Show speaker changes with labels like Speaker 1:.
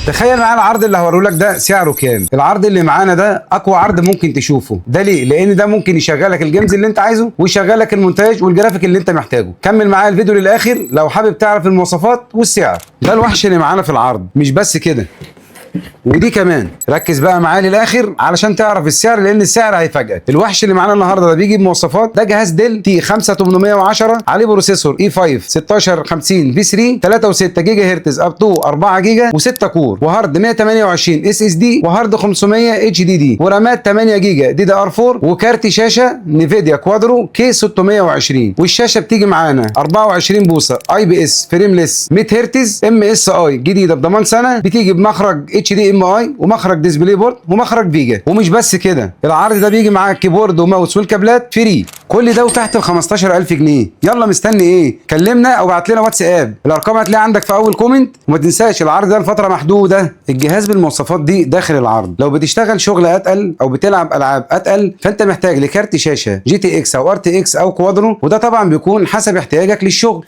Speaker 1: تخيل معايا العرض اللي هوريه لك ده سعره كام. العرض اللي معانا ده اقوى عرض ممكن تشوفه. ده ليه؟ لان ده ممكن يشغلك ال games اللي انت عايزه ويشغلك المونتاج والجرافيك اللي انت محتاجه. كمل معايا الفيديو للاخر لو حابب تعرف المواصفات والسعر. ده الوحش اللي معانا في العرض. مش بس كده، ودي كمان ركز بقى معايا للاخر علشان تعرف السعر، لان السعر هيفاجئك. الوحش اللي معانا النهارده ده بيجي بمواصفات، ده جهاز Dell T 5810 عليه processor i 5 1650 V 3 3.6 جيجا هرتز up to 4 جيجا و6 core، وهارد 128 SSD، وهارد 500 HDD، ورامات 8 جيجا DDR 4، وكارت شاشة Nvidia Quadro K 620. والشاشه بتيجي معانا 24 بوصه IPS frameless 100 هرتز MSI جديدة بضمان سنه، بتيجي بمخرج HDMI ومخرج DisplayPort ومخرج VGA. ومش بس كده، العرض ده بيجي معاك keyboard و mouse والكابلات free. كل ده وتحت ال 15000 جنيه. يلا مستني ايه؟ كلمنا او ابعت لنا واتساب، الارقام هتلاقيها عندك في اول comment. وما تنساش العرض ده لفترة محدوده. الجهاز بالمواصفات دي داخل العرض، لو بتشتغل شغل اتقل او بتلعب العاب اتقل فانت محتاج لكارت شاشة GTX او RTX او Quadro، وده طبعا بيكون حسب احتياجك للشغل.